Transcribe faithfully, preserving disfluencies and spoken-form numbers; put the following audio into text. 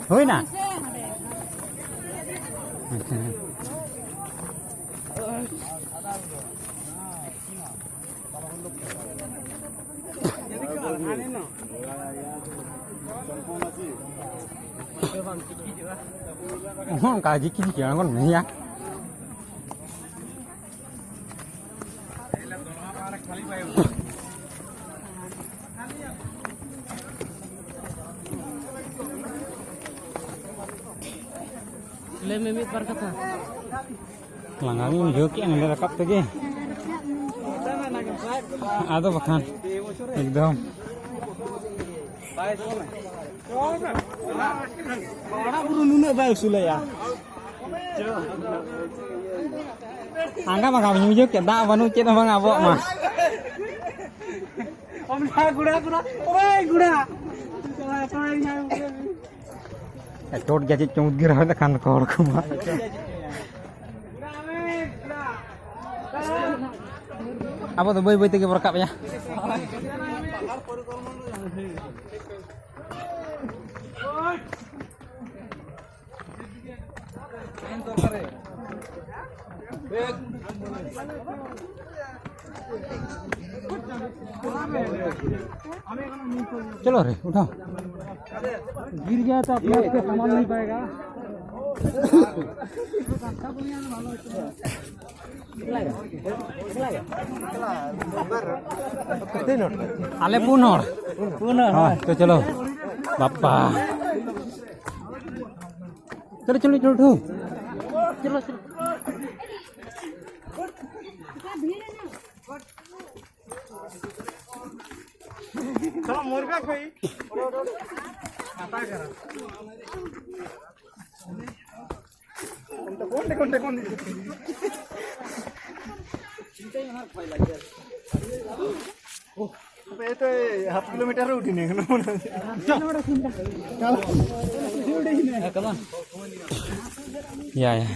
ᱦᱩᱭᱱᱟ? ᱟᱪᱪᱷᱟ᱾ ᱚᱦᱚᱸ, ᱚᱱᱠᱟ ᱡᱤᱠᱤ ᱡᱤᱠᱤ ᱟᱬᱜᱚᱱ ᱢᱮᱭᱟ᱾ ᱞᱟᱹᱭ ᱢᱮ ᱢᱤᱫ ᱵᱟᱨ ᱠᱟᱛᱷᱟ᱾ ᱞᱟᱸᱜᱟ ᱜᱤᱧ ᱵᱩᱡᱷᱟᱹᱣ ᱠᱮᱜᱼᱟ ᱱᱚᱸᱰᱮ ᱨᱟᱠᱟᱵ ᱛᱮᱜᱮ᱾ ᱟᱫᱚ ᱵᱟᱠᱷᱟᱱ ᱮᱠᱫᱚᱢ᱾ ᱚᱲᱟᱜ ᱵᱩᱨᱩ ᱱᱩᱱᱟᱹᱜ ᱵᱟᱭ ᱩᱥᱩᱞᱟᱭᱟ᱾ ᱟᱸᱜᱟ ᱢᱟᱸᱜᱟ ᱵᱟᱹᱧ ᱵᱩᱡᱷᱟᱹᱣ ᱠᱮᱫ, ᱫᱟᱜ ᱵᱟᱹᱱᱩᱜ ᱪᱮᱫ ᱦᱚᱸ ᱵᱟᱝ ᱟᱵᱚᱣᱟᱜ ᱢᱟ᱾ ᱚᱱᱟ ᱜᱩᱲᱟ ᱜᱩᱲᱟ, ᱳᱭ ᱜᱩᱲᱟ᱾ ᱪᱚᱴ ᱜᱮᱭᱟ ᱪᱮᱫ ᱪᱚᱝ ᱩᱫᱽᱜᱟᱹᱨ ᱦᱚᱭ ᱞᱮᱠᱷᱟᱱ ᱠᱚ ᱦᱚᱲ ᱠᱚᱢᱟ᱾ ᱟᱵᱚ ᱫᱚ ᱵᱟᱹᱭ ᱵᱟᱹᱭ ᱛᱮᱜᱮ ᱵᱚ ᱨᱟᱠᱟᱵ ᱮᱭᱟ᱾ चलो रे, उठाओ। गिर गया तो अपने आप पे संभाल नहीं पाएगा। ᱟᱞᱮ ᱯᱩᱱ ᱦᱚᱲ᱾ ᱯᱩᱱ ᱦᱚᱲ᱾ ᱦᱳᱭ, ᱛᱚ ᱪᱚᱞᱚ᱾ ᱵᱟᱯᱟ᱾ ᱪᱚᱞᱚ, ᱪᱚᱞᱚ, ᱪᱚᱞᱚ, ᱩᱴᱷᱟᱹᱣ᱾ ᱪᱚᱞᱚ, ᱪᱚᱞᱚ᱾ ᱪᱚᱞᱚ, ᱢᱚᱨᱜᱟ ᱠᱷᱚᱡ᱾ ᱠᱚᱱᱴᱮ, ᱠᱚᱱᱴᱮ, ᱠᱚᱱᱴᱮ, ᱠᱚᱱᱴᱮ᱾ ᱮ ᱛᱚ, হাফ কিলোমিটার উঠিনি এখনো মনে হয়। ᱭᱟ, ᱭᱟ᱾